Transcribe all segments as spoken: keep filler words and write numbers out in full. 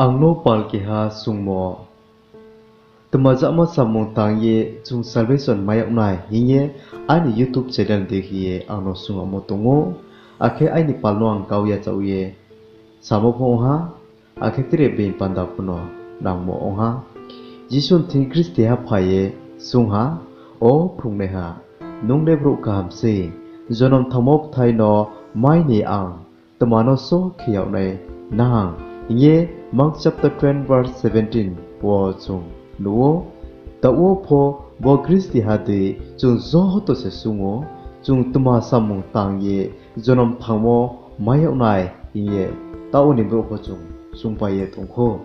Ang no pal keha sungmo, tma jama samung tang ye chung salvation mai yag nai hing ye aini YouTube channel dei khe ye ang no sung yagmo tong ou, akhe aini pal no ang kau yachaoh ye samo pho ong ha, akhe tre being panda pho no nangmo ong ha. Jisu ni thing gristiha phai ye sung ha, O phrungnaiha, nung le brouh kaham sei, jonom thangmo bthai no mai ni ang tma no só khe yag nai nang? hing ye Mark chapter ten verse seventeen wo chung nuh ou. Taoh wo pho bo gristiha dei chung joto se sung ou, chung tma samung tang ye jonom thangmo mai yag nai hing ye taoh wo ni brouh pho chung sungpai ye tong khou.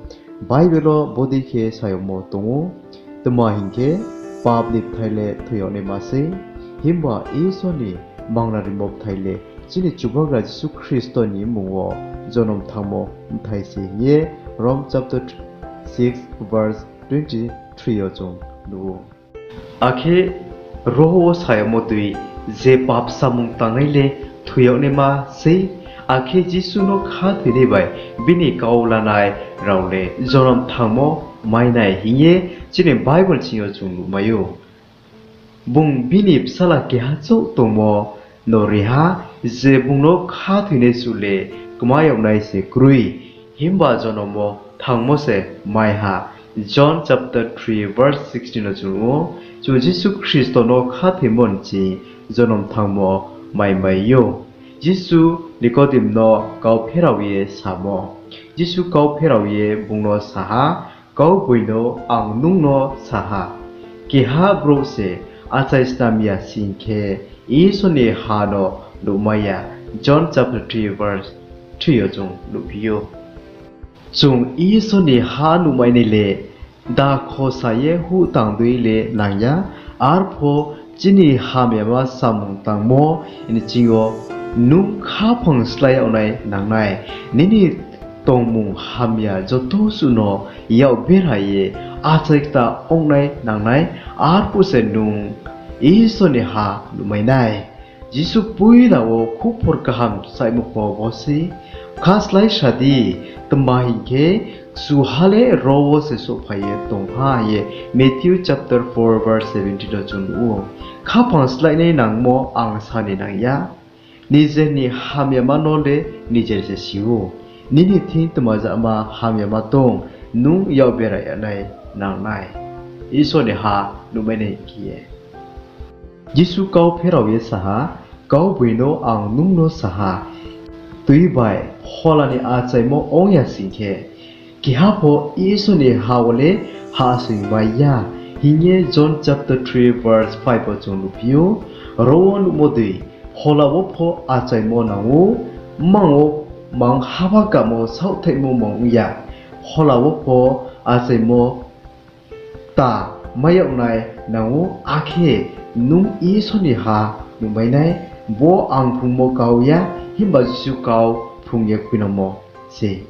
Bible wo bodei khe sa yagmo tong ou, tma hing khe, pap ni bthai le thoi yag naima sei, himba Isor ni mangnarimo bthai le chini Chubagra Jisu Khristo ni mmung wo jonom thangmo bthai se hing ye Rome chapter six verse twenty three yo chung nuh ou. Akhe ro wo sa yagmo dei, je pap samung tangnai le thoi yag naima sei, akhe Jisu no khathoinai bai bini kau lanai rao le jonom thangmo mai nai hing ye chini Bible sing yo chung nuhmai ou. Bung bini bsala keha chouh tongmo no ri ha, je bung no khathoinai suh le kma yag nai se kroi, himba jonom wo thangmo se mai ha. John chapter three verse sixteen no chung nuh ou, chung Jisu Khristo no khathoimo ni ching jonom thangmo maimai ou. Jisu Nikodim no kau pherao ye samo. Jisu kau pherao ye bung no sa ha, Kaugboino ang nung no sa ha, keha brouh se achai snam ya sing khe, Isor ni ha no nuhmai ya. John chapter three verse three yo chung nuhphi ou. Chung Isor ni ha nuhmai nai le, da khosa ye huh tang dei le nang ya, arpho chini hamyama samung tangmo ni ching yo nung khaphang slái yag nai nang nai. Nini tongmung hamya joto suh no yak bera ye achai kta ong nai nang nai, arphuh se nung Isor ni ha nuhmai nai. Jisu poila wo khuphor kaham saimo pho bo sei, Kha slái sa di, tma hing khe, kchuha le ro wo se souhphai ye tong ha, hing ye Matthew chapter four verse seventeen no chung nuh ou. Khaphang sláinai nangmo ang sa ni nang ya, nijer ni hamyama no le nijer se si ou. Nini thing tma jama hamyama tong, nung yak bera yag nai nang nai, Isor ni ha nuhmai nai khe ye. Jisu kau pherao ye sa ha, Kaugboino ang nung no sa ha, tui bai phola ni achaimo ong ya sing khe, keha pho Isor ni ha wo le hahsoingmai ya, hing ye John chapter three verse five wo chung nuhphi ou. Ro wo nuhmo dei, phola wo pho achaimo nang ou, mmang wo mang haba kamo saohthaihmo mang ong ya, phola wo pho achaimo ta mai yag nai nang ou, akhe nung Isor ni ha nuhmai nai. Bo ang phrungmo kau ya, himba Jisu kau phrung ye khuinangmo sei.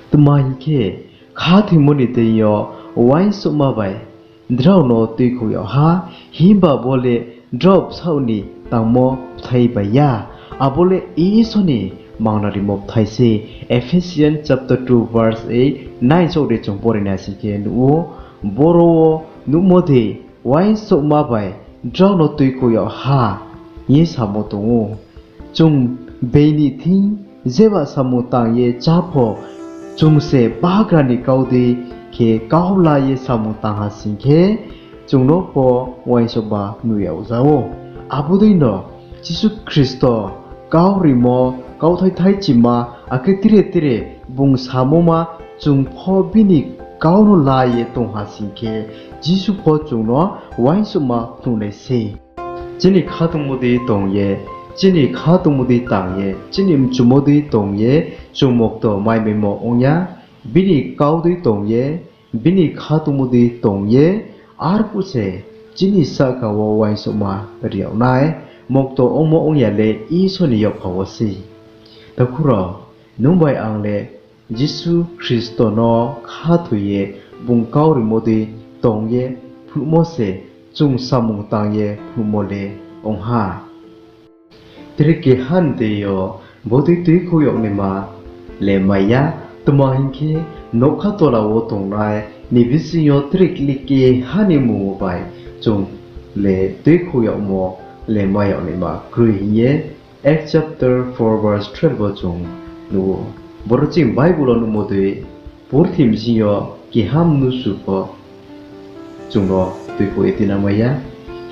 Tma hing khe, khathoimo ni deing yo uaingsouhma bai drao no tuikhouh yag ha, himba bo le drao bsaoh ni tangmo bthai bai ya, abo le Isor ni mangnarimo bthai sei. Ephesians chapter two verse eight, nine souh de chung pore nai sing khe nuh ou, boro wo nuhmo dei uaingsouhma bai drao no tuikhouh yag ha, hing ye samo tong ou. Chung being ni thing jeba samung tang ye chá pho, chung se bagra ni kau dei khe kau la ye samung tang ha sing khe, chung no pho uaingsouhma nuh yag za ou. Abo dei no Jisu Khristo kau rimo, kauthai thaichima, akhe tire tire bung samoma chung pho bini kau no la ye tong ha sing khe, Jisu pho chung no uaingsouhma phrungnai sei. Chini khatungmo dei tong ye, chini khatungmo dei tang ye, chini mchumo dei tong ye, chung mokto maimaimo ong ya, bini kau dei tong ye, bini khatungmo dei tong ye, arphuh se chini sahka wo uaingsouhma ri yag nai, mokto ongmo ong ya le Isor ni yakpha wo sei. Takhu rao, nung bai ang le Jisu Khristo no khathoi ye bung kau rimo dei tong ye phnuhmo se chung samung tang ye phnuhmo le ong ha. Tre keha ni deing yo bodei tuikhouh yag naima le mai ya, Tma hing khe, nougkha tola wo tongnai ni bsing yo tre klikha ni mmung bai chung le tuikhouh yagmo le mai yag naima kroi hing ye Acts chapter four verse twelve wo chung nuh ou. Boro chini Bible wo nuhmo dei, purthimbi bsing yo keha mnusu pho chung no tuikhouh ye tuinang mai ya.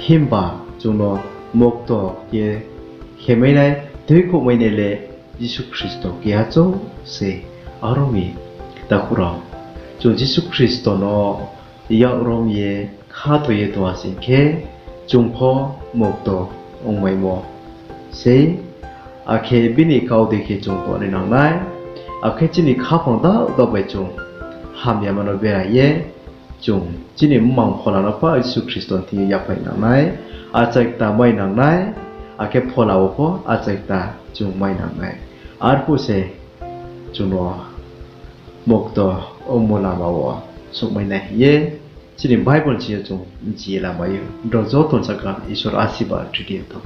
Himba chung no mokto khe khemainai, tuikhouhmainai le Jisu Khristo keha chouh se. Aro mi, takhu rao, chung Jisu Khristo no yak rom ye khathoi ye tong ha sing khe, chung pho mokto ongmaimo sei. Akhe bini kau dei khe chung tongnai nang nai. Akhe chini khaphang dao dao bai chung hamyama no bera ye, chung chini mmang phola no pho Jisu Khristo ni thing yo yaphai nang nai, achai kta mai nang nai, akhe phola wo pho achai kta chung mai nang nai. Arphuh se chung no mokto ongmo lama wo souhmai nai hing ye chini Bible chini yo chung bchi ye lamai ou. Nrao joto ni sahka Isor asirbad ri di tho.